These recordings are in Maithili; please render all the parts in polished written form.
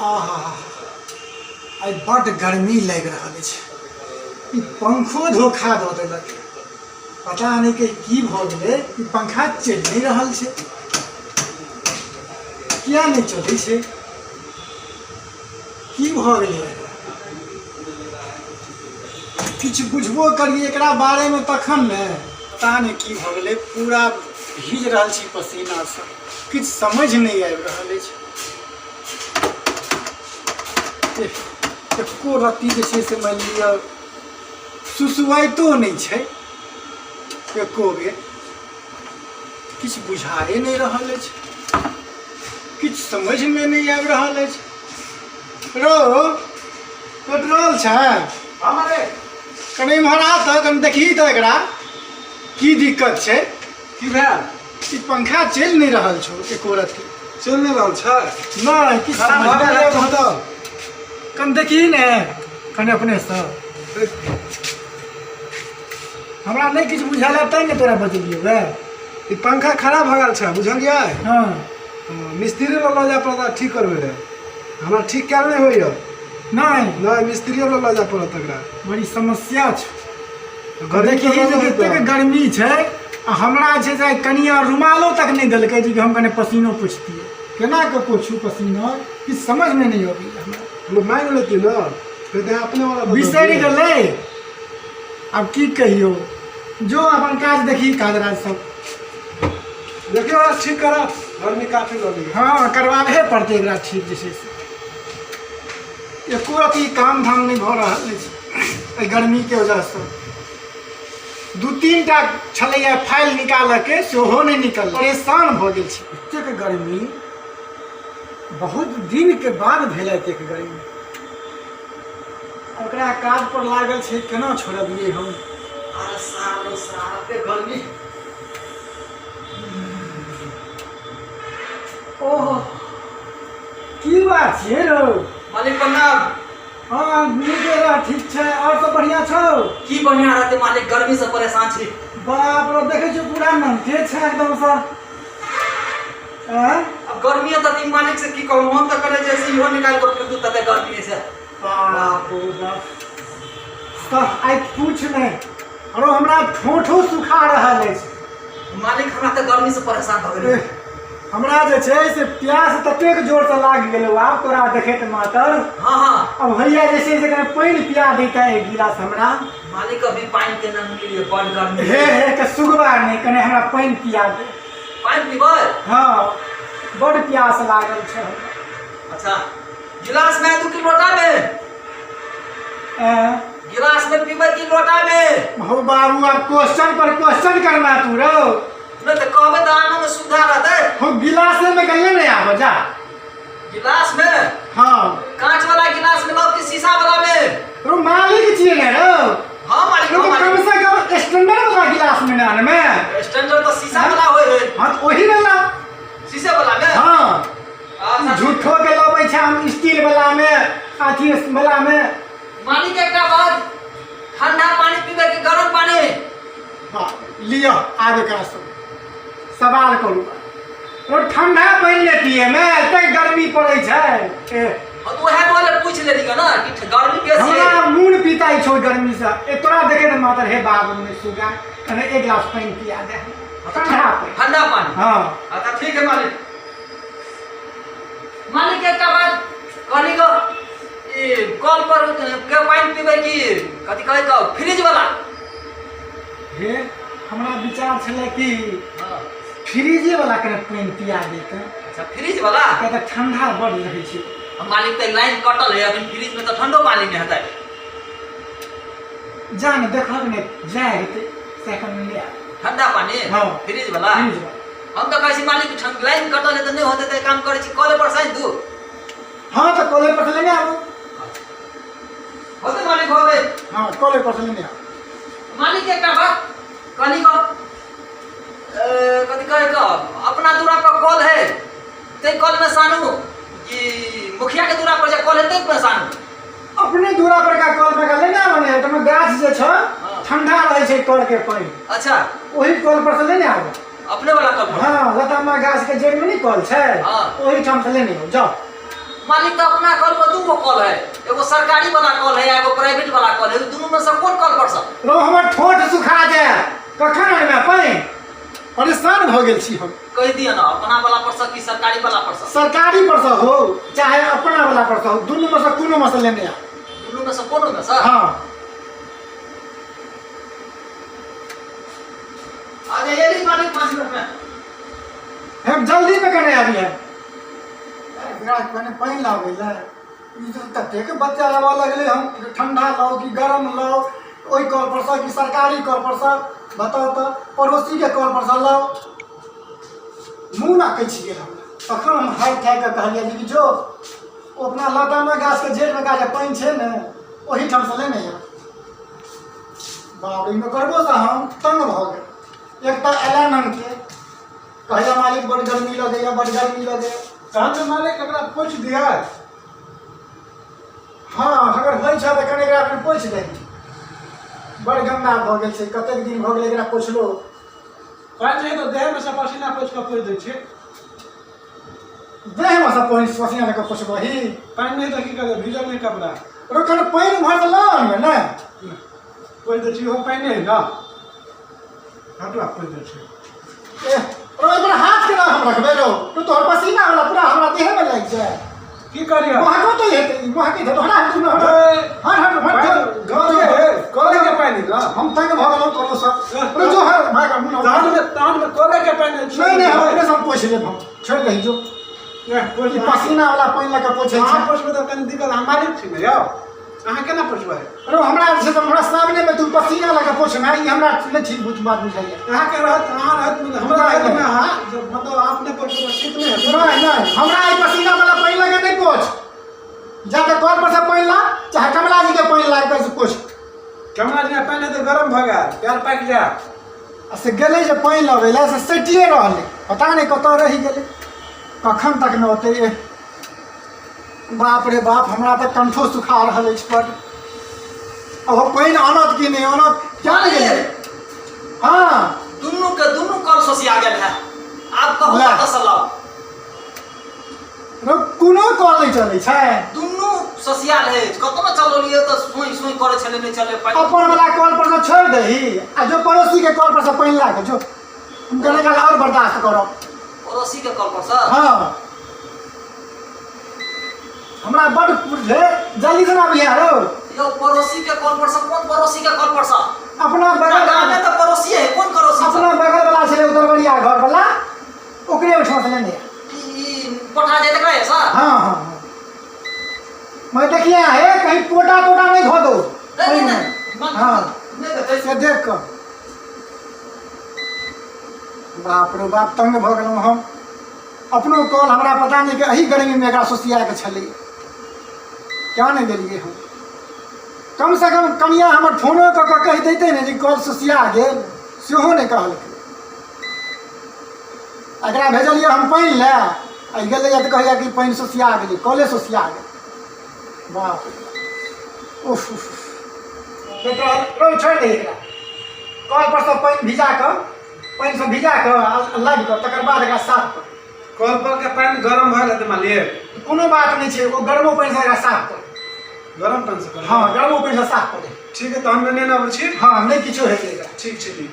आहा, आइ बड्ड गर्मी लागि रहल अछि। ई पंखो धोखा दऽ देलक। पता नहि के की भऽ गेलै, ई पंखा चलि नहि रहल छै। किया नहि चलै छै? की भऽ गेलै एकरा? किछु बुझबो करियै एकरा बारेमे तखन ने। पता नहि की भऽ गेलै, पूरा भीज रहल छी पसीनासँ। किछु समझ नहि आबि रहल अछि। एको रत्ती जे छै से मानि लिअ सुसुआइतो नहि छै एको बेर। किछु बुझाए नहि रहल अछि, किछु समझमे नहि आबि रहल अछि। रौ, पेट्रोल छै? कनि इम्हर आ तऽ कनि देखही तऽ एकरा की दिक्कत छै। की भेल? ई पंखा चलि नहि रहल छौ एको रत्ती। चलि नहि रहल छै? नहि, किछु खराब भऽ गेल है तऽ कनि देखही ने कनि अपनेसँ। हमरा नहि किछु बुझायल तैँ ने तोरा बजेलियौ गे। ई पंखा खराब भऽ गेल छै, बुझलियै? हँ। मिस्त्री लग लऽ जाय पड़त ठीक करबै लए। हमरा ठीक कयल नहि होइए। नहि। नहि, मिस्त्री लग लऽ जाय पड़त एकरा। बड़ी समस्या छौ। गर्मी देखही तऽ जे कतेक कतेक गर्मी छै आ हमरा जे छै से कनिया रुमालो तक नहि देलकै जे हम कने पसीनो पोछतियै। केना कऽ पोछू पसीना, किछु समझमे नहि अबैए हमरा। लोक माँगि लेती ने, फेर तऽ अपने वाला दऽ बिसरि देतियै। गेलै। आब की कहियौ, जो अपन काज देखी, काज राज सब देखियौ एकरा ठीक करऽ, गर्मी काफी लगैए। हँ, करबाबहे पड़तै एकरा ठीक। जे छै से एको रत्ती काम धाम नहि भऽ रहल अछि एहि गर्मीके वजहसँ। दू तीन टा छलैए फाइल निकालऽके, सेहो नहि निकलल। परेशान भऽ गेल छी। एतेक गर्मी बहुत दिनके बाद भेल एतेक गर्मी। ओकरा काज पर लागल छै, केना छोड़बियै हम? अरे सालो साल एते गर्मी। ओहो, की बात छियै रौ? मालिक प्रणाम। हँ, नीके रह, ठीक छै। आओर सब बढ़िआँ छौ? की बढ़िआँ रहतै मालिक, गर्मी से परेशान छी। बाप रो, देखै छियौ पूरा नमके छै एकदमसँ। आँय? अब गर्मी है तऽ मालिक से की कहू, मन तऽ करै छै से इहो निकालि कऽ फेंक दू, तते गर्मी छै। बाप रो बाप, तऽ आइ पूछ नहि, आरो हमरा ठोठो सुखा रहल अछि। मालिक, हमरा तऽ गर्मी से परेशान भऽ गेलियै। एह, हमरा जे छै से प्यास ततेक जोरसँ लागि गेलौ आब तोरा देखैत मातर। हँ हँ। अब होइया जे छै से कने पानि पिया दैता एक गिलास हमरा। मालिक, अभी पानि के नाम लियै, बड़ गर्मी। हे हे के सुगबा नहि, कने हमरा पानि पिया दे। पानि पीबै? हँ, बड प्यास लागल छै हमरा। अच्छा, गिलास में दू कि लोटा में? ऐं? गिलास में पीबै कि लोटा में? हौ बाबू, आब क्वेश्चन पर क्वेश्चन करना तू रौ। नहि तऽ कहबै तऽ आनो में सुविधा रहतै। हौ, गिलासे में कहिए नहि आबऽ जा। गिलास में? हँ। कांच वाला गिलास में लाउ कि शीशा वाला में? रौ, मालिक छियै ने रौ। हाँ मालिक। रौ, हाँ कम मालिक। से कम स्टैंडर्ड वाला गिलास में ने आनमे। स्टैंडर्ड तऽ शीशा वाला होय है। हँ, तऽ ओही में ला। शीशे वाला में? हँ। अच्छा। झूठो के लबै छै हम स्टील वाला में, अथी वाला में। मालिक, एकटा बात, ठंडा पानी पीबै कि गरम पानी? हँ, लिअ, आब एकरा सब सवाल करू। ओ ठंडा पानि नहि पिए मे, एतेक गर्मी पड़ै छै। ए, हाँ, तऽ उएह दुआरे पूछि लेली ने कि गर्मी बेसी हमरा है। मोन पिताइ छौ गर्मी से। ए, तोरा देखे तऽ मातर, हे बाबू ने सुगा, कने एक गिलास पानि पिया दे, ठंडा पानि। ठंडा पानी? हँ। अच्छा, ठीक है मालिक। मालिक, एकटा बात कहली गो, ई कल पर के पानि पीबै कि कथी कहै के फ्रिज वाला? हे, हमरा विचार छलै कि हाँ। फ्रिजे वाला कने पानि पिया देते। अच्छा, फ्रिज वाला? किया तऽ ठंडा बड रहै छै। मालिक, तऽ लाइन कटल है अखन, फ्रिज में तऽ ठंडो पानी नहि हेतै। जा ने, देखहक ने, जाय हेतै से कने ले आ। ठंडा पानी? हाँ। फ्रिज वाला? फ्रिज वाला। हम तऽ कहै छी मालिक, लाइन कटल है तऽ नहि होतै तऽ काम करै छी, कले पर साइन दू। हँ, तऽ कले पर से लेने आबू। होतै मालिक, होतै। हँ, कले पर से लेने आबू। मालिक, एकटा बात कहली गो, कथी कहै के, अपना दूरा पर कल है तै कल में सानू कि मुखिया के दूरा पर जे कल है तै में सानू? अपने दूरा पर का कल पर का लेने आबू ने, तमे गाछ जे छै हाँ। ठंडा रहै छै कल के पानि। अच्छा। ओही कल पर से लेने आबू। अपने वाला कल पर? हँ, लतामा गाछ के जड़ि में नहि कल छै? हाँ। ओही ठाम से लेने आउ, जाउ। मालिक तऽ अपना कल पर दू गो कल है, एगो सरकारी वाला कल है आ एगो प्राइवेट वाला कल है। दुनू में से कोन कल पर से? रौ हमर ठोठ सुखा जायत, कखन अनबै पानि? परेशान भऽ गेल छी हम। कहि दिअ ना, अपना वाला पर से कि सरकारी वाला पर से? सरकारी पर से हो चाहे अपना वाला पर से हो, दुनू में से कोनो में से लेने आ। दुनू में से कोनो में से? हाँ। आ जाइए ली मालिक 5 मिनट में। हम जल्दी में कने आबी है, एकरा कने पानि लाबै लए। ई तऽ ततेक बच्चा आबऽ लगलै, हम ठंडा लाउ कि गरम लाउ, ओहि कल पर से कि सरकारी कल पर से, बताउ तऽ पड़ोसीके कल पर से लाउ। मुँह नाकै छियै हम। तखन हम हारि थाकि कऽ कहलियै जे कि जो ओ अपना लतामा गाछके जड़िमे गाछ पानि छै ने, ओहीठामसँ लेने आउ। बाप रे, करबो से हम तंग भऽ गेल। एक तऽ एलैन के कहैया मालिक बड़ गर्मी लगैया, बड़ गर्मी लगैया। तहन तऽ मालिक एकरा पोछि दिअ। हँ, अगर होइ छै तऽ कनि एकरा अपन पोछि दही, बड़ गन्दा भऽ गेल छै, कतेक दिन भऽ गेलै एकरा पोछलो। पानि छै तऽ देहमे से पसीना पोछि कऽ पोछि दै छियै। देहमे से पसीना लऽ कऽ पोछबही? पानि नहि तऽ की करबै, भीजल नहि कपड़ा। रो कनि पानि उम्हर से लऽ अनबै ने। पोछि दै छी, ओहो पानि हइ ने, हटवा पोछि दै छी। एह रो, एहिपर हाथ केना हम रखबै रौ? तो तोहर पसीना वाला पूरा हमरा देहमे लागि जाय। की करियै? महको तऽ हेतै, ई महकै तऽ हट हट हट हट हट हट। गाँव के कले के पानि ने। हम तंग भऽ गेलहुँ तोरो से। रो जो है भाग हम। तहन मे कले के पानि। नहि नहि, हम अपने से हम पोछि लेब, हम छोड़ि दही जो। पोछि। ई पसीना वाला पानि लऽ कऽ पोछै अहाँ छै। पोछबै तऽ कनि दिक्कत, अहाँ मालिक छी ने यौ, अहाँ केना पोछबै? रो हमरा जे छै से हमरा सामने मे तू पसीना लऽ कऽ पोछना, ई हमरा नहि ठीक बुझ बात बुझाइया। अहाँके रहत, अहाँ रहत, मतलब हमरा रहत मे अहाँ जब मतलब अपने पोछबै तऽ ठीक नहि हेतै। नहि नहि, हमरा ई पसीना वाला पानि लऽ कऽ नहि पोछ, जाके कल पर से पानि ला चाहे कमला जी के पानि ला कऽ से पोछ। कमला जी पानि हेतै गरम भऽ गेल, पैर पाकि जायत। आ से गेलै जे पानि लबै लए, से सटिए रहलै, पता नहि कतऽ रहि गेलै, कखन तक ने औतै। एह बाप रे बाप, हमरा तऽ कंठो सुखा रहल अछि बड। ओहो पानि आनत कि नहि आनत, क्या नहि गेलै। हँ, दुनू के दुनू कल सोसिया गेल है, आब कहू। ला। कतऽ से लाउ? रौ, कोनो कल नहि चलै छै। दुनू सोसिया रहै, कतनो चलौलियै तऽ सुई सुई करै छलै, नहि चलै पानि। अपन वाला कल पर से छोड़ि दही आ जो पड़ोसी के कल पर से पानि ला कऽ जो, हम कने काल आओर बर्दाश्त करब। पड़ोसी के कल पर से? हँ, हमरा बड बुझे, जल्दी से ना बिहार रौ। यौ, पड़ोसी के कल पर से? कोन पड़ोसी के कल पर से? अपना बगल। गाँव में तऽ पड़ोसी है, कोन पड़ोसी से? अपना बगल वाला छलै उतरबरिया घर वाला, ओकरे ओहिठाम से लेने आ। ई पठा जाए तकरा है सर? हाँ हाँ हाँ, मैं देखिए हे कहीं पोटा तोटा नहीं धो दो। नहीं नहीं नहीं। हाँ। नहीं देखै। से देख कऽ। बाप रे बाप, तंग भऽ गेलहुँ हम। अपनो कल हमरा पता नहि कि एही गर्मीमे एकरा सोसियाके छलै, क्या नहि गेलियै हम। कमसँ कम कनिया हमर फोनो कऽ कऽ कहि दैते ने जे कल सोसिया गेल, सेहो नहि कहलकै। एकरा भेजलियै हम पानि लए आ ई गेलैए तऽ कहैए कि पानि सोसिया गेलै, कले सोसिया गेल। बाप रे, उफ उफ। पेट्रोल छोड़ि दही एकरा, कल पर से पानि भिजा कऽ, पानिसँ भिजा कऽ आ लाबि कऽ तकर बाद एकरा साफ कर। कल पर के पानि गरम भऽ गेल मालिक। कोनो बात नहि छै, ओ गरमो पानिसँ एकरा साफ कर। गरम पानि से कर? हँ, गरमो पानिसँ साफ कऽ दे। ठीक है, तहन नेने अबै छी। हँ, नहि किछो हेतै एकरा। ठीक छै जी।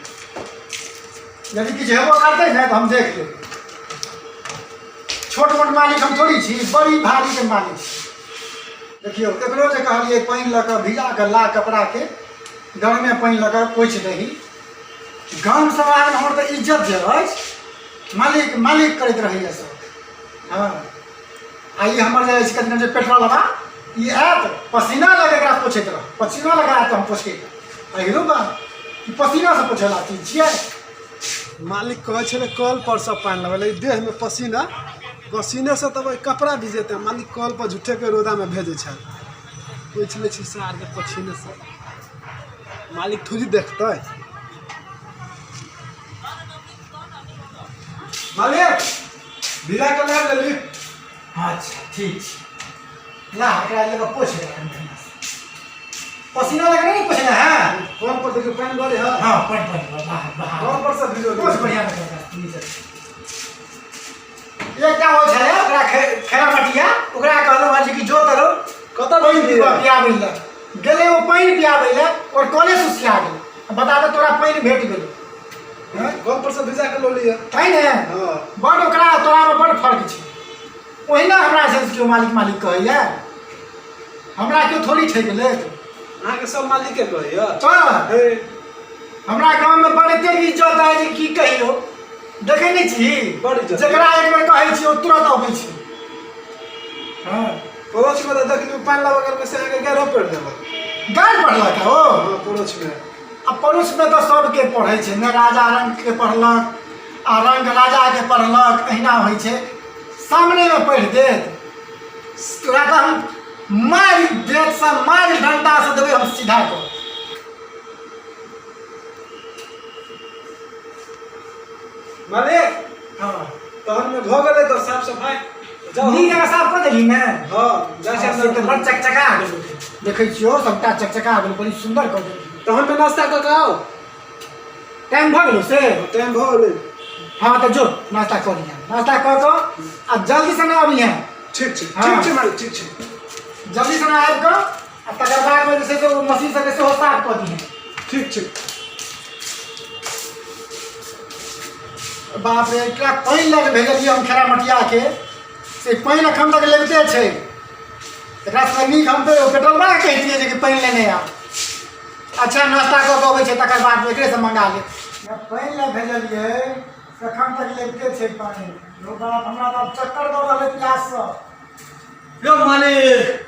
यदि किछु हेबो करतै ने तऽ हम देख लेबै। छोट मोट मालिक हम थोड़ी छी, बड़ी भारीके मालिक छी। देखियौ, एकरो जे कहलियै पानि लऽ कऽ भिजा कऽ ला, कपड़ाके गरमे पानि लऽ कऽ पोछि दही। गाम समाजमे हमर तऽ इज्जत जे अछि, मालिक मालिक करैत रहैए सब। हँ, आ ई हमर जे अछि कथी नाम छै, पेट्रोलवा, ई आयत पसीना लग, एकरा पोछैत रह, पसीना लगा आयत तऽ हम पोछै। अहिरो बा, ई पसीनासँ पोछैवला चीज छियै? मालिक कहै छलै कल पर से पानि लगल, ई देहमे पसीना पसीनेसँ तब ई कपड़ा भिजेतै। मालिक कल पर झूठेके रौदामे भेजै छल, पोछि लै छी सारके पसीनेसँ, मालिक थोड़ी देखतै। मालिक, भिजा के ला लेली। अच्छा, ठीक छै, ला एकरा लऽ कऽ पोछि दे कनि बढ़िआँसँ। पसीना लग नहीं पोछना है। कल पर देखियौ पानि गरे है। हाँ, पानि पानि बाहर बाहर। कल पर से भिजो। पोछ बढ़िआँ लग नीचे। एकटा ओ छलै ओकरा खेरा मटिया, ओकरा कहलहुँ हँ जे कि जो तरो कतऽ पानि गेलियै? पियाबै लए गेलै। ओ पानि पियाबै लए और कले सुसिया गेलै। बता दे, तोरा पानि भेट गेलै? हँ, कल पर से भिजा के लऽ लिअ। तैँ ने। हँ। बड ओकरा तोरामे बड फर्क छै। ओहिना हमरा से केओ मालिक मालिक कहैया, हमरा केओ थोड़ी ठकि लेत। अहाँके सब मालिके कहैया? तऽ हे। हमरा गाममे बड़ एतेक इज्जत है जे की कहियौ। देखै नहि छी? बड़ इज्जत। जकरा एक बेर कहै छी, ओ तुरंत अबै छै। हँ। पड़ोसमे तऽ देखलियै, पानि लाबऽ गेल से अहाँके गाड़ो पड़ि देलक। गारि पढ़लक ओ? हँ, पड़ोसमे। आ पड़ोसमे तऽ सबके पढ़ै छै ने। राजा रंगके पढ़लक आ रंग राजाके पढ़लक, अहिना होइ छै। सामनेमे पढ़ि देत तोरा तऽ हम मारि देत, से मारि डंटासँ देबै हम सीधा कऽ। मालिक। हँ। तहन मे भऽ गेलै तऽ साफ सफाइ, जाउ। नीक जकाँ साफ कऽ देलही ने? हँ, जाइ छी। से तऽ बड़ चकचका गेल। देखै छियौ, सबटा चकचका गेल, बड़ी सुन्दर कऽ देलही। तहन मे नाश्ता कऽ के आउ। टाइम भऽ गेलौ से? टाइम भऽ गेलै। हँ, तऽ जो नाश्ता कऽ लिहें। नाश्ता कऽ कऽ आ जल्दी से ने अबिहें। ठीक छै। हँ। ठीक छै मालिक, ठीक छै। जल्दी से ने आबि कऽ आ तकर बादमे जे छै से ओ मशीन सबके सेहो साफ कऽ दिहें। ठीक छै। बाप रे, एकरा पानि लऽ कऽ भेजलियै हम खेरा मटियाके, से पानि एखन तक लगिते छै। एकरा से नीक हम तऽ पेट्रोलवा के कहितियै जे कि पानि लेने आउ। अच्छा, नाश्ता कऽ कऽ अबै छै, तकर बाद एकरेसँ मंगा लेब। पानि लए भेजलियै, एखन तक लगिते छै पानि। यौ बाप, हमरा तऽ आब चक्कर दऽ रहल है प्याससँ। यौ मालिक।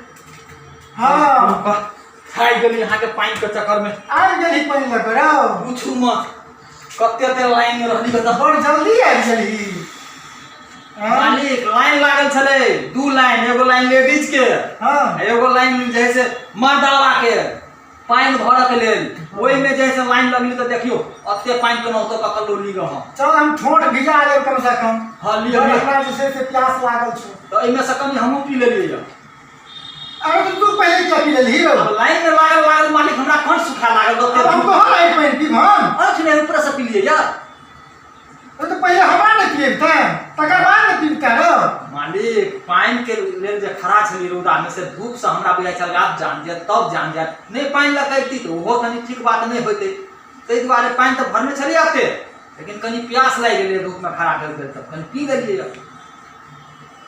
हँ। खाइ गेली अहाँके पानि के चक्कर में। आबि गेलही पानि लऽ कऽ रौ? पूछू मत, कते देर लाइन में रहली बता। बड़ जल्दी आबि गेलही, हँ? मालिक, लाइन लागल छलै दू लाइन, एगो लाइन लेडीज के आ एगो लाइन जे है से मर्दावा के पानि भरऽ के लेल। ओहिमे जे है से लाइन लगली तऽ देखियौ, एते पानि केनाहितो कऽ कऽ लोली हम। चल, हम ठोंठ भिजा लेब कम से कम। हँ, लिअ। बड़ लिअ। हमरा जे छै से प्यास लागल छौ। तऽ एहिमे से कनि हमहूँ पी लेलियै यऽ। अरे, तऽ तू पहिले किया पी लेलही रौ? आब लाइन में लागल लागल मालिक, हमरा कंठ सुखा लागल आब हम ओते। तोहर आइ पानि पीब हम? अख नहि, ऊपर से पी लियै यऽ। अरे, तऽ पहिले हमरा ने पियबिते, तकर बाद ने पीबते रौ। मालिक, पानि के लेल जे खड़ा छलियै रौदा में, से धूप से हमरा बुझाइ छल आब जान जायत तब जान जायत। नहि पानि लऽ कऽ अबिती तऽ ओहो कनि ठीक बात नहि होइतै। ताहि दुआरे पानि तऽ भरने छलियै एते, लेकिन कनि प्यास लागि गेलै धूप में खड़ा भेल भेल, तऽ कनि पी लेलियै यऽ।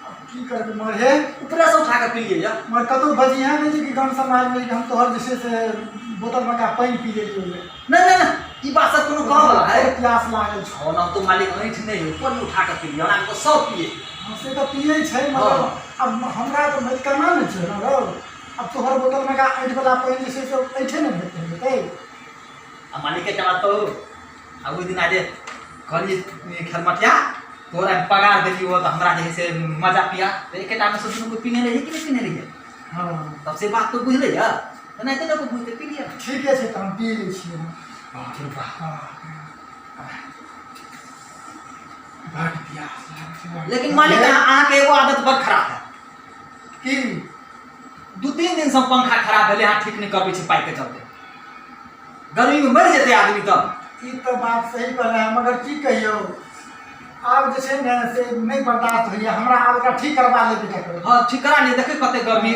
आब की करबै मगर हे। ऊपरे से उठा कऽ पी लियै यऽ। मगर कतहु बजिहे नहि जे कि गाम समाजमे जे हम तोहर जे छै से बोतलमे का पानि पी लेलियौ। नहि नहि नहि, ई बात सब कोनो कहऽ वाला है? बड़ प्यास लागल छौ। ओना तो मालिक ऐंठ नहि है, ऊपर में उठा कऽ पी लियै, ओना तऽ सब पिए। हँ, से तऽ पियै छै, मगर आब हमरा तऽ मजकरना ने छै ने रौ। आब तोहर बोतलमे का ऐंठवला पानि जे छै से ऐंठे ने भेटतै। आ मालिक के बात कहू, आ ओहि दिना जे कहलियै खेलमटिया, तोरा पगार देलियौ तऽ हमरा जे है से मजा पिया, तऽ एकेटा मे से दुनू को पीने रहियै कि नहि पीने रहियै? हँ। तब से बात तो बुझलै यऽ, एनाहिते ने कोइ बुझतै, पी लिअ। ठीके छै, तऽ हम पी लै छियै। बाप रे बाप। हँ, बड प्यास लागल छै। लेकिन मालिक, अहाँके एगो आदत बड़ खराब है। की? 2-3 दिन से पंखा खराब भेलै, अहाँ ठीक नहि करबै छी पाइके चलते। गर्मीमे मरि जेतै आदमी तऽ। ई तऽ बात सही कहले हैं, मगर की कहियौ, आब जे छै ने से नहि बर्दाश्त होइया हमरा। आब एकरा ठीक करबा लेबै ककरो। हँ, ठीक करा लिअ। देखै कते गर्मी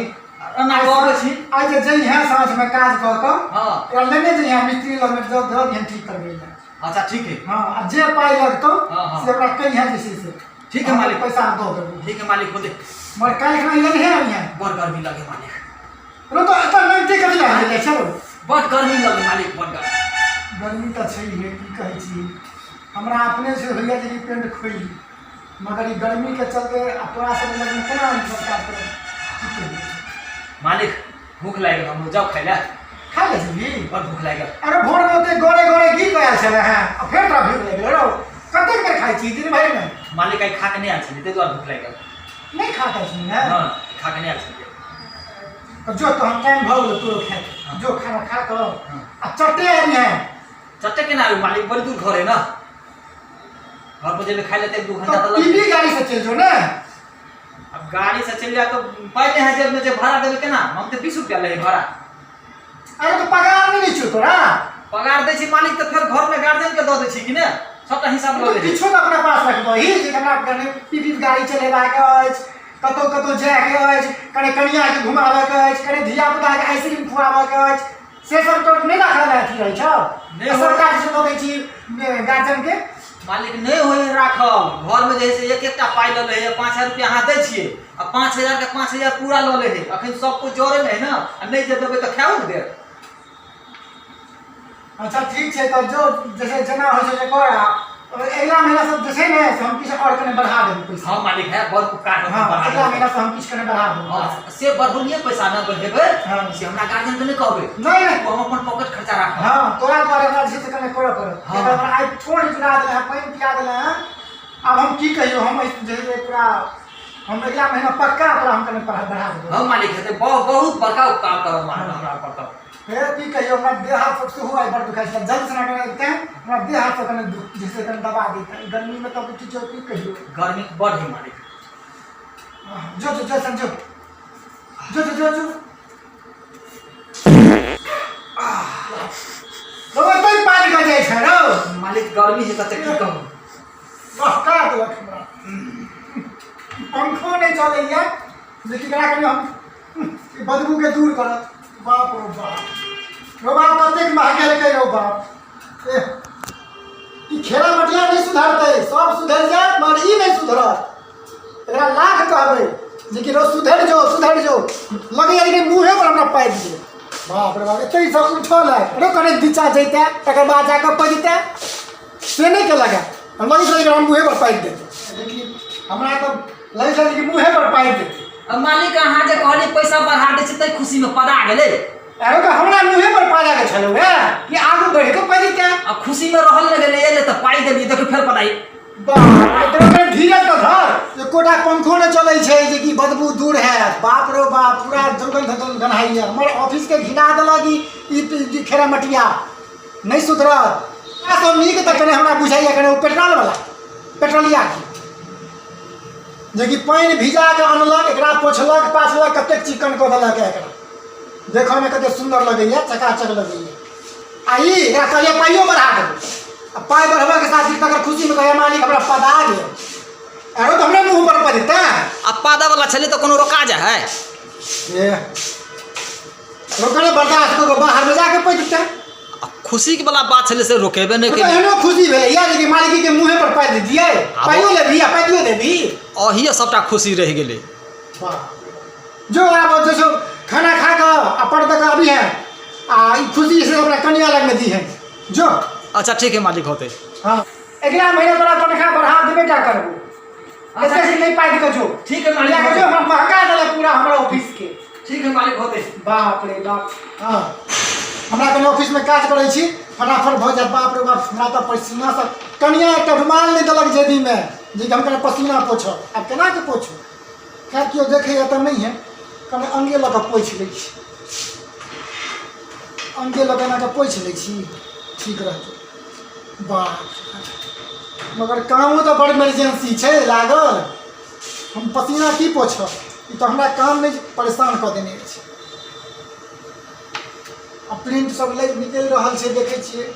एना कऽ अबै छी। आइ जे जइहें साँझमे काज कऽ कऽ, हँ, एकरा लेने जइहें मिस्त्री लगमे, दऽ दऽ दिहन ठीक करबै लए। अच्छा, ठीक है। हँ, आ जे पाइ लगतौ हँ, हँ। से हमरा कहिहें जे छै से। ठीक है मालिक। पैसा दऽ देबो। ठीक है मालिक, होते। मगर काल्हि खना लेने अबिहें। बड़ गर्मी लगे मालिक। रो तो एतऽ नमती कथी लए गेलै? चलो। बड़ गर्मी लगे मालिक, बड़ गर्मी। गर्मी तऽ छै हे, की कहै छी। हमरा अपने से होइया जे कि पेंट खोलि ली, मगर ई गर्मीके चलते आ तोरा सब लगमे केना ई सब काज करब, की कहियौ। मालिक, भूख लागि गेल, हमरो जाउ खाइ लए। खा ले छी। बड़ भूख लागि गेल। अरे, भोरमे ओते गोरे गोरे गीत आयल छलै हेँ आ फेर तोरा भूख लागि गेल रौ? कतेक बेर खाइ छी दिन भरिमे? मालिक, आइ खा के नहि आयल छलियै, ताहि दुआरे भूख लागि गेल। नहि खा के छी ने? हँ, खा के नहि आयल छलियै। तऽ जो, तहन टाइम भऽ गेल तोरो खायके। जो खाना खा कऽ आ चटे आबि। चटे केना आबी मालिक? बड़ी दूर घर है ना। घर पर जेबै खाइ लए तऽ 1-2 घंटा तऽ तऽ लगतै। पीबी गाड़ी से चलि जो ने। अब गाड़ी से चलि जाए तो पाइ नहि है जेबमे, जे भाड़ा देबै केना हम? तऽ 20 रुपया लै भाड़ा। अरे, तऽ पगार नहि दै छियौ तोरा? पगार दै छी मालिक, तऽ फेर घरमे गार्जियनके दऽ दै छी कि ने। सबटा हिसाब लऽ लै हइ। किछो तऽ अपना पास रखबही जे हमरा कने पीपी गाड़ी चलेबाक अछि, कतहु कतहु जायके अछि, कने कनियाके घुमाबऽके अछि, कने धियापुताके आइसक्रीम खुआबऽके अछि, से सब तो नहि राखल अथी रहै छौ? नहि। सब काज से दऽ दै छी गार्जियनके। मालिक, नहि होइ राखल। घरमे जे है से एक एकटा पाइ लऽ लै है। 5000 रुपया अहाँ दै छियै आ 5000 के 5000 पूरा लऽ लै है। अखन सब कुछ जरे है ने, आ नहि जे देबै तऽ खाओ ने देत। अच्छा, ठीक छै, तऽ जो जैसे जेना होइ छै से कर। आ अगिला महीना सब जे छै ने से हम किछु आओर कने बढ़ा देबै पैसा। हाँ मालिक, है बड़ उपकार होतै। हाँ। बढ़ा अगिला देबै। महीना से हम किछु कने बढ़ा देबै। हाँ, से बढ़ौलियै पैसा ने बढ़ेबै। हाँ। से हमरा गार्जियन के नहि कहबै। नहि, नहि। ओ हम अपन पॉकेट खर्चा राखब। हाँ, तोरा दुआरे हमरा जे छै से कने करऽ पड़त। हाँ। कियाकि हमरा आइ ठोर जुड़ा देले हँ, पानि पिया देले हँ। आब हम की कहियौ, हम जे छै पूरा हम अगिला महीना पक्का तोरा हम कने बढ़ा देबै। हाँ मालिक, हेतै। बहुत बहुत बड़का उपकार करब हमरा पर तऽ। हे, की कहियौ, हमरा देह हाथ सब सेहो आइ बड़ दुखाइ छलै। जल्द सना कने अबिते हमरा देह हाथ सब कने दुख जे छै कने दबा दैते। गर्मीमे तऽ की छै, की कहियौ। गर्मी बड़ है मालिक। जो जो जो संजो, जो जो जो जो रौ, एतै पानि कऽ जाइ छै रौ। मालिक, गर्मी है तते, की कहू। बहका देलक हमरा। पंखो नहि चलैया जे कि एकरा कनि हम ई बदबूके दूर करत। बाप रौ बाप, रौ बाप, कतेक महकेलकै रौ बाप। एह, ई खेला मटिया नहि सुधरतै। सब सुधरि जायत मगर ई नहि सुधरत। एकरा लाख कहबै जे कि रौ सुधरि जो, सुधरि जो, लगैया कि मुँहे पर हमरा पाबि गेल। बाप रे बाप, एते सब उठल है रो, कने दिचा जैते तकर बाद जाकऽ पजिते, से नहि केलक है। हम लगै छलै कि हम मुँहे पर पाबि देतै, लेकिन हमरा तऽ लगै छलै कि मुँहे पर पाबि देतै। अब मालिक, अहाँ जे कहलियै पैसा बढ़ा दै छै, ताहि खुशीमे पदा गेलै। अरे तऽ हमरा मुँहे पर पाजा के छलौ है कि आगू बढ़ि कऽ पजिते। आ खुशीमे रहल नहि गेलै, एलै तऽ पाइ देलियै, देखियौ फेर पदाइ। बाप रे, तोरा धीरज तऽ धर। एकोटा पंखो नहि चलै छै जे कि बदबू दूर हैत। बाप रे बाप, पूरा दुर्गंध गन्हाइए। हमर ऑफिसके घिना देलक ई ई खेरा मटिया। नहि सुधरत। सब नीक तऽ कने हमरा बुझाइए कने ओ पेट्रोलवला, पेट्रोलिया, जेकि पानि भिजा कऽ अनलक, एकरा पोछलक पाछलक, कतेक चिकन कऽ देलक। एकरा देखऽमे कतेक सुन्दर लगैए, चकाचक लगैए। आ ई एकरा कहलियै पाइयो बढ़ा देबै, आ पाइ बढ़बऽके साथ ही तकर खुशीमे कहैए मालिक हमरा पदा गेल। आरो तऽ हमरे मुँह पर पड़तै। आ पादा वाला छलै तऽ कोनो रोका जा है? ए, रोकने बर्दाश्त कऽ कऽ बाहरमे जाके पड़तै। आ खुशी वाला बात छलै से रोकेबे नहि तऽ केलियै। एहनो खुशी भेलै यार कि मालिक के मुँहे पर पाइ दियै, पाइयो लेबही आ पाइयो देबही। अहिए सबटा खुशी रहि गेलै। वाह, जो आब जे छौ खाना खा कऽ आ पढ़ दऽ कऽ अभी है आ ई खुशी से अपना कनिया लगमे दी है, जो। अच्छा, ठीक है मालिक, होतै। हाँ, अगिला महीना तोरा तनख्वाह बढ़ा देबे टा करबो। अच्छा, एते नहि पाइ के जो। ठीक है मालिक। लिया के जो, हमरा महका देलक पूरा हमरा ऑफिस के। ठीक है मालिक, होतै। बाप रे बाप। हाँ, हमरा कनि ऑफिसमे काज करै छी, फटाफट भऽ जायत। बाप रे बाप, हमरा तऽ पसीनासँ कनिया एकटा रुमाल नहि देलक जेबीमे जे कि हम कनि पसीना पोछब। आब केना कऽ पोछू? खैर, केओ देखैए तऽ नहि है, कनि अङ्गे लऽ कऽ पोछि लै छी। अङ्गे लऽ कऽ एना कऽ पोछि लै छी, ठीक रहतै। बाप रे, मगर कामो तऽ बड़ इमरजेंसी छै लागल। हम पसीना की पोछब? ई तऽ हमरा काम नहि परेशान कऽ देने अछि। आ प्रिंट सब लै निकलि रहल छै, देखै छियै।